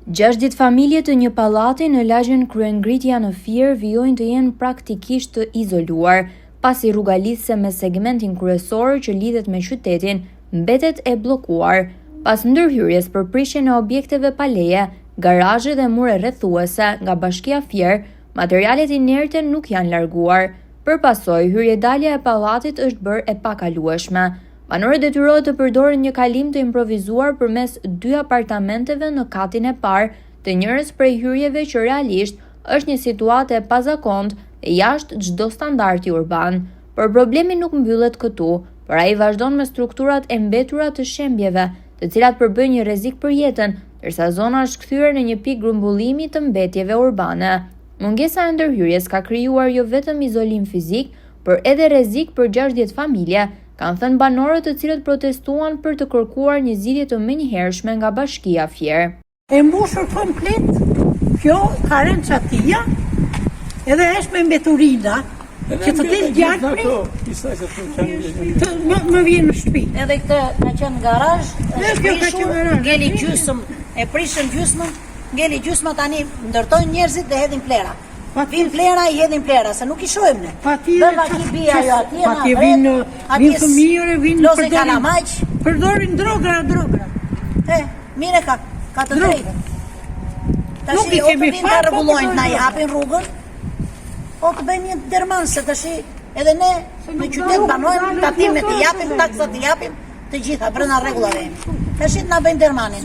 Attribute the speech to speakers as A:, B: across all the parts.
A: 60 familje të një pallati në lagjen Kryengritja në Fier vijojnë të jenë praktikisht të izoluar, pasi rruga lidhëse me segmentin kryesor që lidhet me qytetin mbetet e bllokuar. Pas ndërhyrjes për prishjen e objekteve pa leje, garazhe dhe mure rrethuese nga Bashkia Fier, materialet inerte nuk janë larguar. Për pasojë, hyrje-dalja e pallatit është bërë e pakalueshme. Banorët detyrohet të përdorin një kalim të improvizuar përmes dy apartamenteve në katin e parë të njërës prej hyrjeve që realisht është një situatë e pazakontë dhe jashtë çdo standardi urban. Por problemi nuk mbyllet këtu, por ai vazhdon me strukturat e mbetura të shembjeve, të cilat përbëjnë një rrezik për jetën, ndërsa zona është kthyer në një pikë grumbullimi të mbetjeve urbane. Mungesa e ndërhyrjes ka krijuar jo vetëm izolim fizik, por edhe rrezik për 60 familje, kanë thënë banorët të cilët protestuan për të kërkuar një zgjidhje të menjëhershme nga Bashkia Fier.
B: E mbushur komplet, kjo ka rënë çatia, edhe është me mbeturina, që të del gjarpri, të më, më vjen në shtëpi.
C: Edhe këtë ka qenë garazh, është
B: kjo ka
C: prishur,
B: qenë garazh.
C: ngeli gjysëm, e prishën gjysmën, ngeli gjysma tani ndërtojnë njerëzit dhe hedhin plera. Vin plera, i hedhin plera, se nuk i shohim ne.
B: Patjetër,
C: Bën vaki bia ajo atje, na
B: patje
C: vret,
B: vinë,
C: atje
B: vinë fëmijë, vinë
C: lozin
B: përdorin-
C: kalamaq.
B: Përdorin drogra, drogra.
C: E, mire ka, ka të
B: Drogë.
C: drejtë. Tash
B: Nuk i
C: o të
B: kemi
C: vinë ta
B: parë, po
C: rregullojnë, na i
B: përdorin
C: hapin rrugën, o të bëjmë një derman, se tash edhe ne në qytet banojmë, tatimet i japim, taksat i japim, të gjitha brenda rregullave jemi. Tash të na bëjnë dermanin.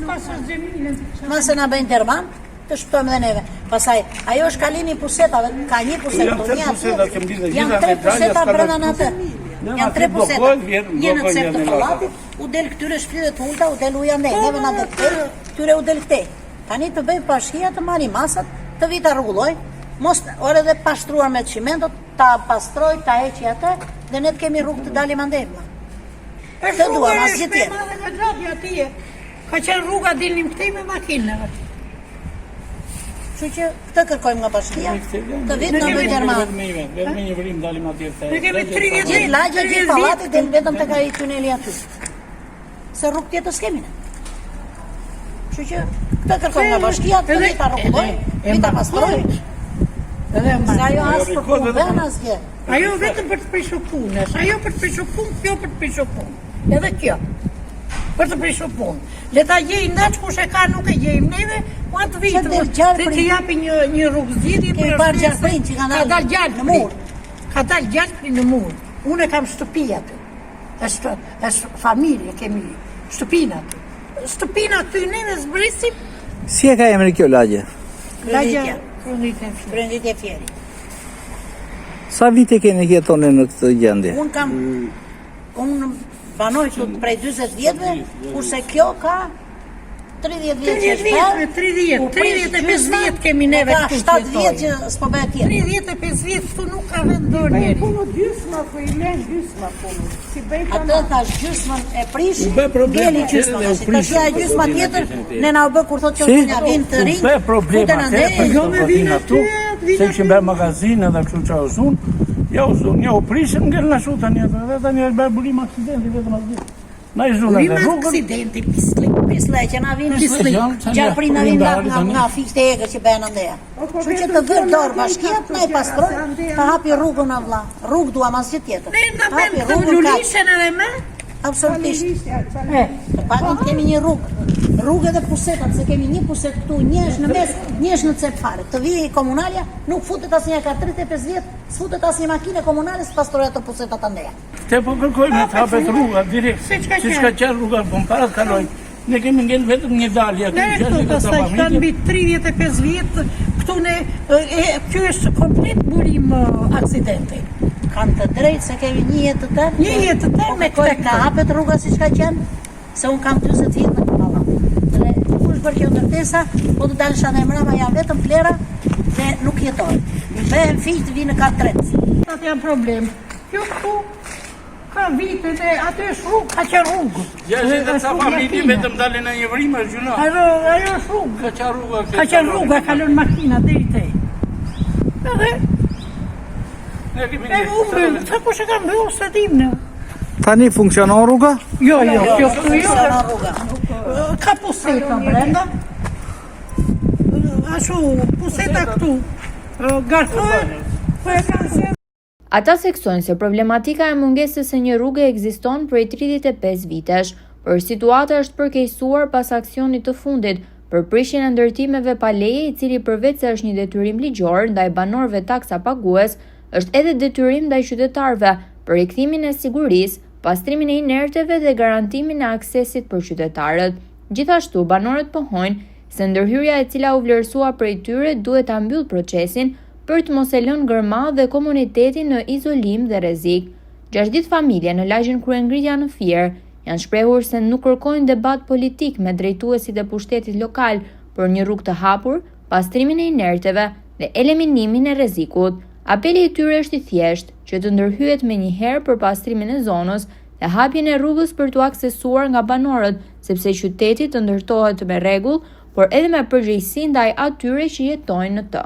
C: Mase na bëjnë derman, të shpëtojmë dhe neve. Pastaj, ajo është kalimi i pusetave, ka një puset
D: Janë
C: këtu,
D: tre
C: një aty.
D: puseta që mblidhen
C: Janë
D: gjitha
C: tre
D: me dalja,
C: puseta
D: s'ka
C: brenda në
D: dalë
C: atë.
D: Ne
C: Janë tre
D: aty
C: puseta.
D: bllokojnë, vjen,
C: Një në
D: bllokojnë,
C: cep të
D: janë
C: pallatit, u del këtyre shpirë të ulta, u del uja andej, neve na del këtej, këtyre u del këtej. Tani të bëjë bashkia të marri masat, të vi ta rregulloj, mos ore edhe pa shtruar me çimento, ta pastroj, ta heqi atë dhe ne të kemi rrugë të dalim andej. vëlla. Këtë duam, asgjë
B: Është
C: tjetër.
B: madhe nga xhapi atje. Ka qenë rruga dilnim këtej me makinë.
C: Kështu që këtë kërkojmë nga bashkia, të vitë në bëjë derman.
D: Vetëm me një vrim dalim atje.
B: Ne kemi 30
C: Gjithë
B: vjet.
C: lagja, gjithë pallati del vetëm tek ai tuneli aty. Se rrugë tjetër s'kemi ne. Kështu që këtë kërkojmë nga bashkia, të
B: Edhe-
C: vi ta rregullojë,
B: edhe-
C: vi ta pastrojë.
B: Edhe e
C: Se
B: mban.
C: ajo as për punë bën asgjë.
B: Ajo vetëm për të prishur punë, është ajo për të prishur punë, kjo për të prishur punë. Edhe kjo. Për të prishur punë. Le ta gjejnë ndaç kush e ka nuk e gjejmë neve, po atë vit
C: Që del gjarpri.
B: të japin një një rrugë zgjidhje
C: Kemi
B: për
C: parë
B: arsye se
C: gjarprin që kanë
B: ka
C: dalë
B: dalë gjarpri
C: në mur.
B: Ka dalë gjarpri në mur. Unë e kam shtëpi aty. Është është familje kemi shtëpinë aty. Shtëpinë aty neve zbrisim
E: Si e ka emrin kjo lagje?
B: lagja
C: Kryengritja.
B: Kryengritja e Fierit.
C: Kryengritje Fieri.
E: Sa vite keni jetoni në këtë gjendje?
C: Unë kam unë banoj këtu prej 40 vjetëve, kurse kjo ka 30 vjet që
B: 30
C: është
B: vjet,
C: bërë,
B: me 30,
C: u prish
B: 35
C: gjysma,
B: vjet kemi neve
C: ka
B: këtu
C: 7 vjet
B: jetojmë.
C: që s'po bëhet tjetër.
B: 35 vjet këtu nuk ka vend dorë njeri.
F: Punë gjysma, po i lën gjysma punë. Si bëj
C: Atë thash gjysmën e prish,
D: U bë problem
C: ngeli
D: atëherë
C: gjysma.
D: dhe u
C: Tash
D: prish
C: tash ajo gjysma
D: godina
C: tjetër,
D: që
C: ne na u bë kur thotë që
E: Si?
C: na vin të rinj.
D: U bë problem
C: futen
D: atëherë
C: andej.
D: për
B: Jo,
D: këto
B: me vinë
D: godina
B: aty,
D: këtu,
B: vinë
D: se kishin
B: aty.
D: bërë magazinë edhe kështu çfarë u zun. Ja u zun, ja u prishën, ngel ashtu tani ato, edhe tani është bërë burim aksidenti vetëm asgjë. Na i zunë
B: Burim
D: edhe rrugën.
B: aksidenti, pislik.
C: Pisle që na vin
D: Pislik, janë, tani
C: Gjarprin na vin nga
D: ndali
C: nga,
D: tani.
C: nga fiqtë e egër që bëhen andeja.
F: Po, po,
C: Kështu që
F: vetëm
C: të vërë
F: kjo
C: dorë
F: na
C: bashkia
F: vin
C: të na i
F: këto
C: pastroj,
F: gjëra, se andeja
C: të hapi rrugën o vlla. Rrugë duam asgjë tjetër.
B: Ne na
C: Të hapi
B: bëjmë këtë
C: rrugën kaq.
B: lulishen edhe me.
C: Absolutisht.
B: E,
C: Të paktën kemi një rrugë. Rrugë edhe pusetat, se kemi një puset këtu, një është në mes, një është në cep fare. Të vijë komunalja, nuk futet asnjë ka 35 vjet, s'futet asnjë makinë komunale s'pastroj ato pusetat andeja.
D: Te po kërkojmë të hapet rruga direkt.
B: Siç ka
D: Siç
B: qenë.
D: ka qenë rruga, po para të kalojmë. Ne kemi ngel vetëm një dalje aty.
B: Ne këtu
D: 60
B: pastaj
D: familje.
B: kanë mbi 35 vjet, këtu ne e, e, ky është komplet burim e, aksidenti.
C: Kanë të drejtë se kemi një jetë të tërë.
B: Një jetë të tërë
C: Po
B: me
C: kërkoj
B: këtë
C: të hapet rruga siç ka qenë, se unë kam 40 vjet në këtë pallat. Dhe ku është bërë kjo ndërtesa, po të dalësh atë mbrapa janë vetëm plera dhe nuk jetojnë. Bëhen fiqtë vinë në kat tretë.
B: Atë janë problem. Kjo këtu ka vite dhe aty është rrugë, ka qenë rrugë.
D: 60
B: Është
D: ca
B: rrugë
D: familje
B: latine.
D: vetëm dalin në një vrim është gjynah.
B: Ajo ajo është rrugë.
D: Ka qenë rruga
B: Ka qenë rruga, kalon makina deri te. Edhe
D: Ne kemi
B: e u mbyll, sa kush e ka mbyll, s'e dim ne.
E: Tani funksionon rruga?
B: Jo, jo, kjo këtu jo.
C: Funksionon rruga.
B: Ka puseta brenda. Ashtu, puseta këtu, ngarkohen, po e kanë zënë.
A: Ata theksojnë se problematika e mungesës së një rruge ekziston prej 35 vitesh, por situata është përkeqësuar pas aksionit të fundit për prishjen e ndërtimeve pa leje i cili përveç se është një detyrim ligjor ndaj banorëve taksapagues, është edhe detyrim ndaj qytetarëve për rikthimin e sigurisë, pastrimin e inerteve dhe garantimin e aksesit për qytetarët. Gjithashtu, banorët pohojnë se ndërhyrja e cila u vlerësua prej tyre duhet ta mbyllë procesin për të mos e lënë gërmadhë dhe komunitetin në izolim dhe rrezik. 60 familje në lagjen Kryengritja në Fier janë shprehur se nuk kërkojnë debat politik me drejtuesit e pushtetit lokal për një rrugë të hapur, pastrimin e inerteve dhe eliminimin e rrezikut. Apeli i tyre është i thjeshtë, që të ndërhyhet menjëherë për pastrimin e zonës dhe hapjen e rrugës për t'u aksesuar nga banorët, sepse qyteti të ndërtohet me rregull, por edhe me përgjegjësi ndaj atyre që jetojnë në të.